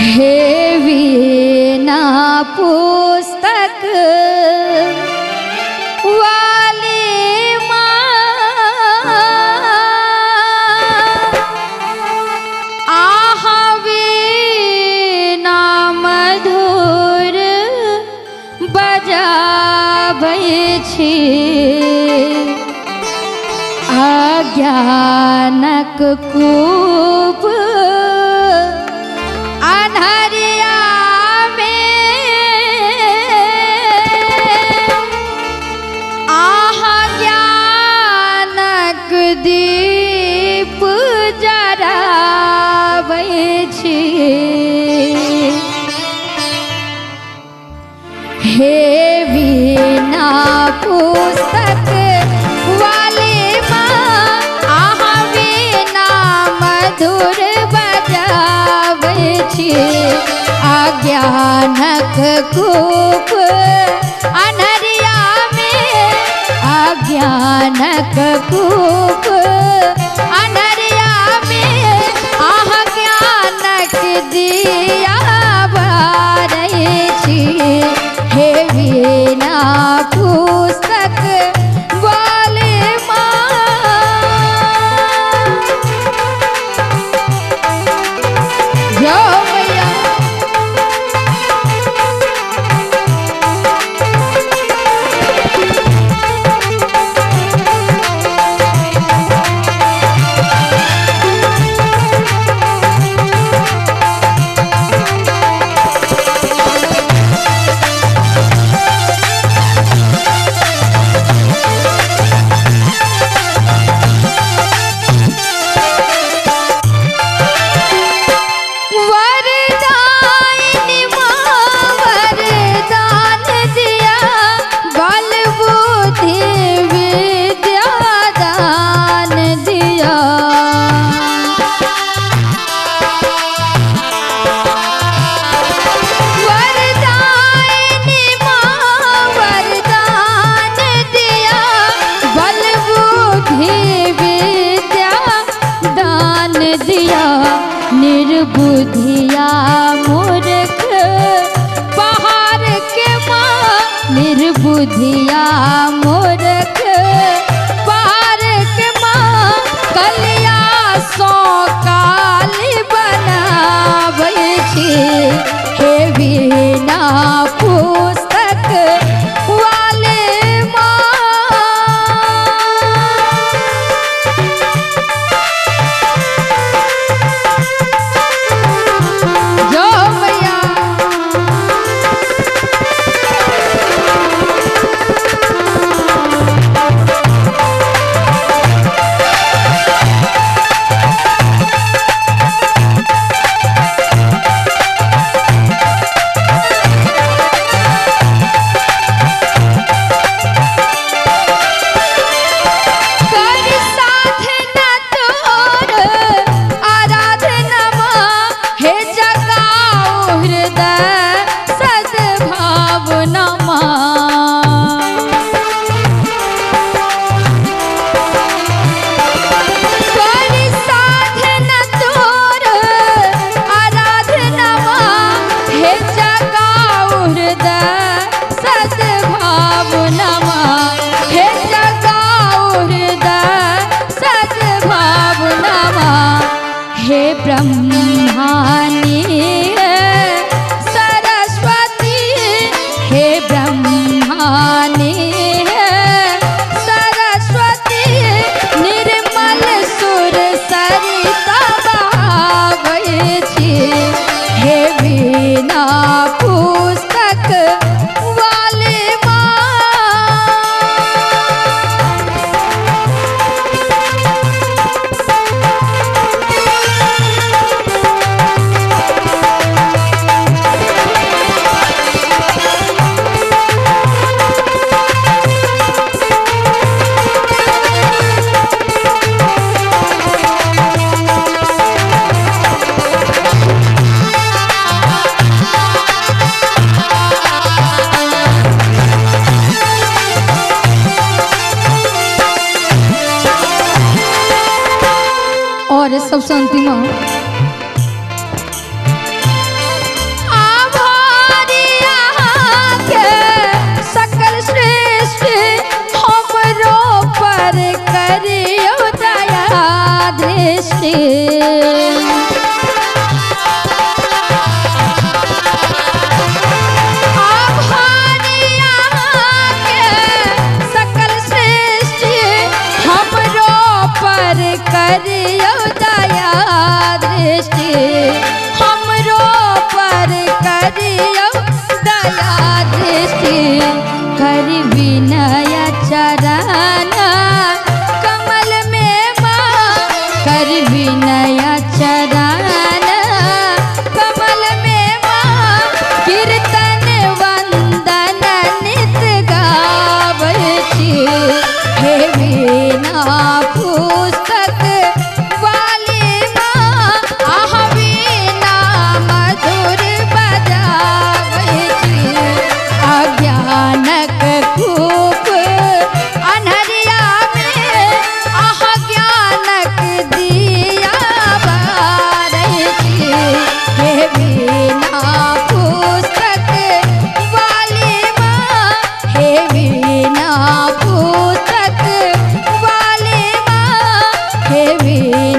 हे वीणा पुस्तक वाली माँ, आहा वीणा मधुर बजाबै छी। अज्ञानक कूप अन्हरिया में, आहा ज्ञानक दीप जराबै छी। हे वीणा पुस्तक वाली माँ, आहा वीणा मधुर बजाबै छी। अज्ञानक कूप अन्हरिया में, अज्ञानक कूप अन्हरिया में, आहा ज्ञानक दिया बारै छी। हे वीणा पुस्तक वाली माँ। जाओ मैया। वरदायिनी माँ वरदान दिया, बल बुद्धि विद्या दान दिया। वरदायिनी माँ वरदान दिया, बल बुद्धि विद्या दान दिया। निर्बुद्धिया मूर्ख पहाड़ के माँ, निर्बुद्धिया मूर्ख पहाड़ के माँ, कलिया सो काली बनाबै छी। हे वीणा पुस्तक वाले माँ। जो मैया। कर साधना तोर आराधना माँ, हे जगाओ हृदय सद्भावना माँ। कर साधना तोर आराधना माँ, हे जगाओ हृदय सद्भावना माँ, हे जगाओ हृदय सद्भावना माँ। हे ब्रह्मानी सरस्वती, हे ब्रह्मानी सरस्वती, निर्मल सुर सरिता बहाबै छी। हे वीणा पुस्तक वाले माँ। दृष्टि। सकल सृष्टि हमरो पर करियौ दया दृष्टि, हमरो पर करियौ दया दृष्टि। कर विनय चरण कमल में माँ, कर विनय चरण कमल में माँ, कीर्तन वंदन नित गाबै छी। हे वीणा पुस्तक वाली माँ, अहाँ वीणा मधुर बजाबै छी। अज्ञानक कूप अन्हरिया में अहाँ ज्ञानक दिया बारै छी। हे वीणा पुस्तक वाली माँ, हे वीणा पुस्तक वाली माँ, हे वीणा